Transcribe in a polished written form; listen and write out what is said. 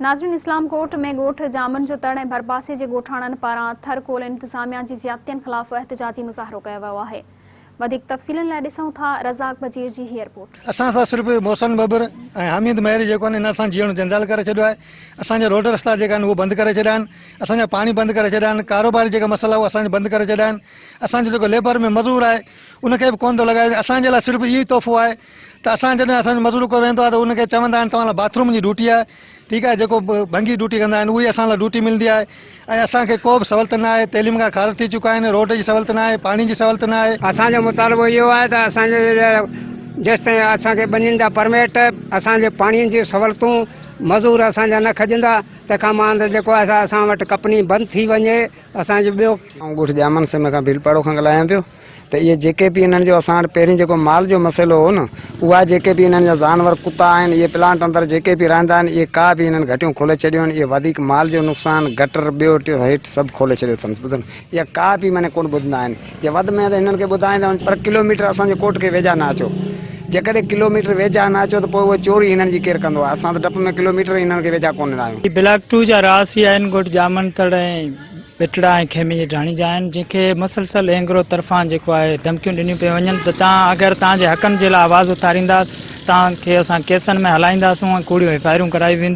ناظرين اسلام ڪوٽ ۾ ڳوٺ جامن جو تڙ ۽ ڀرپاسي جي ڳوٺاڻن پاران ٿر ڪول انتظاميا جي زيادتين خلاف احتجاجي مظاهرو ڪيو ويو آهي وڌيڪ تفصيلن لاء ڏسون ٿا رزاق بجير جي هي رپورٽ. اسان سان صرف محسن ٻٻر ۽ حميد مهيري جيڪو آهن انهن اسان جيئڻ جنجال ڪري ڇڏيو آهي اسان جا روڊ رستا جيڪا آهن اهي بند ڪري ڇڏيا آهن اسان جا پاڻي بند ڪري ڇڏيا آهن ڪاروباري جيڪا مسئلا اهي اسان جا بند ڪري ڇڏيا آهن اسان جو جيڪو ليبر ۾ مزور آهي ان کي به ڪونه ٿو لڳايو وڃي اسان جي لاء صرف اهو ئي تحفو آهي ته اسان جڏهن اسان جو مزور ڪو ويندو آهي ته ان کي چوندا آهن توهان لاء باٿ روم جي ڊيوٽي آهي ٺيڪ آهي جيڪو ڀنگي ڊيوٽي ڪندا آهن اهي اسان لاء ڊيوٽي ملندي آهي ۽ اسان کي ڪو به سهولت نه آهي تعليم کان خارج ٿي چڪا آهن روڊ جي سهولت نه آهي پاڻي جي سهولت نه آهي. اسان جو مطالبو اهو آهي ته اسان جو جيستائين اسان کي ٻنين جا پرميٽ اسان جي پاڻي جون سهولتون مزور اسان جا نه کڄندا تنهن کان مان جيڪو آهي اسان وٽ ڪپني بند ٿي وڃي اسان جو ٻيو آئون ڳوٺ ڄامن سيمي کان ڀيلپاڙو کان ڳالهايان پيو ته اهي جيڪي به انهن جو اسان وٽ پهرين جيڪو مال جو مسئلو هو نه اها جيڪي به انهن جا جانور ڪتا آهن اهي پلانٽ اندر جيڪي به رهندا آهن اهي ڪا به انهن گهٽيون کولي ڇڏيون آهن اهي وڌيڪ مال جو نقصان گٽر ٻيو ٽيو هيٺ سڀ کولي ڇڏيو اٿن ٻڌن اها ڪا به معني ڪونه ٻڌندا آهن جي وڌ ۾ وڌ انهن کي ٻڌائيندا آهن پر ڪلو ميٽر اسان جي ڪوٽ کي ويجها نه اچو جيڪڏهن ڪلو ميٽر ويجها نه اچو ته پوء اهي چوري هنن جي ڪير ڪندو آهي اسان ته ڊپ ۾ ڪلو ميٽر هنن کي ويجها ڪونه ايندا آهيون. هي بلاڪ ٽو جا رهواسي آهن ڳوٺ ڄامن تڙ ۽ پٽڙا ۽ خيمي جي ڍاڻي جا آهن جنهن کي مسلسل اينگرو طرفان جيڪو آهي ڌمڪيون ڏنيون پيون وڃن ته تان اگر تان جي حقن جي لاء آواز اٿاريندا تان کي اسان ڪيسن ۾ هلائينداسون ۽ ڪوڙيون ايف I آرون ڪرايون وينديون.